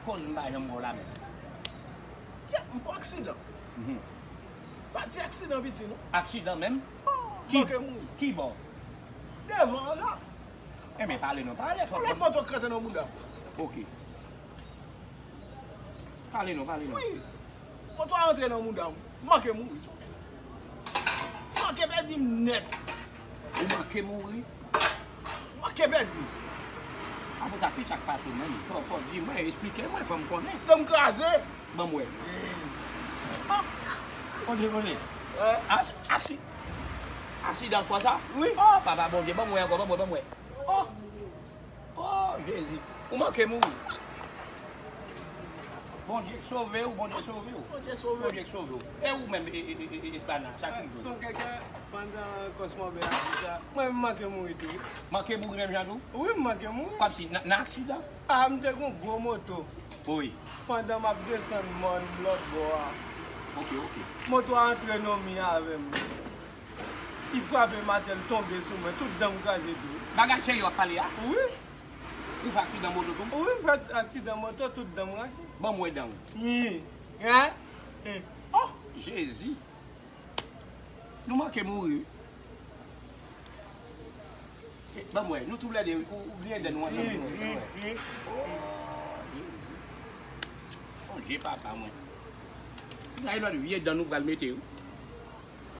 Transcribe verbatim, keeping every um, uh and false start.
Koz m pa janm wè w la menm. Yè, m fè aksidan. Pa di aksidan piti non. Aksidan menm? Oh, Ki, manke mouri. Ki bò? Devan an la. Enben, pale non, pale. Yon lòt moto kraze nan mouda m. Ok. Pale non, pale non. Wi. Moto a antre nan mouda m. Manke mouri. Manke pèdi m nèt. Ou manke mouri? Manke pèdi. Apre sa, ki sa k pase menm? Fò, fò di mwen, eksplike mwen, fò m konnen. Dan m kraze. Ban m wè. Ah, Kote, kote? eh, As, aksi, aksidan konsa? Wi. Oh, papa Bondye, ban m wè ankò, ban m wè, ban m wè. Oh, oh, Jezi. Ou manke mouri. Bondye k sove w, Bondye k sove w. Bondye sove. Bondye k sove w. E ou menm, e, e, e, e, Espana, sa ki rive? Ton kèkè, pandan kòs move a di sa, mwen m manke mouri tou. Manke mouri menm jan tou? Wi, m manke mouri. Kòmsi, nan, nan aksidan? A, m te gon gwo moto. Wi. Pandan m ap desann mòn lòt bò a, Ok, ok. moto a antre nan mi avè m. Li frape m atè, l tonbe sou mwen, tout dan m kraze tou. Bagay serye w ap pale a? Wi, Ou fè aksidan moto tou? wi, m fè aksidan moto, tout dan m rache. Ban m wè dan w. Yi, hein? Oh, Jezi. Nou manke mouri. Ban m wè, nou toulède, ou, ou griyen dan nou ansanm. Yi, yi, yi. Oh, Jezi. Bondye papa mwen. Gade lòt vye dan nou pral mete yo.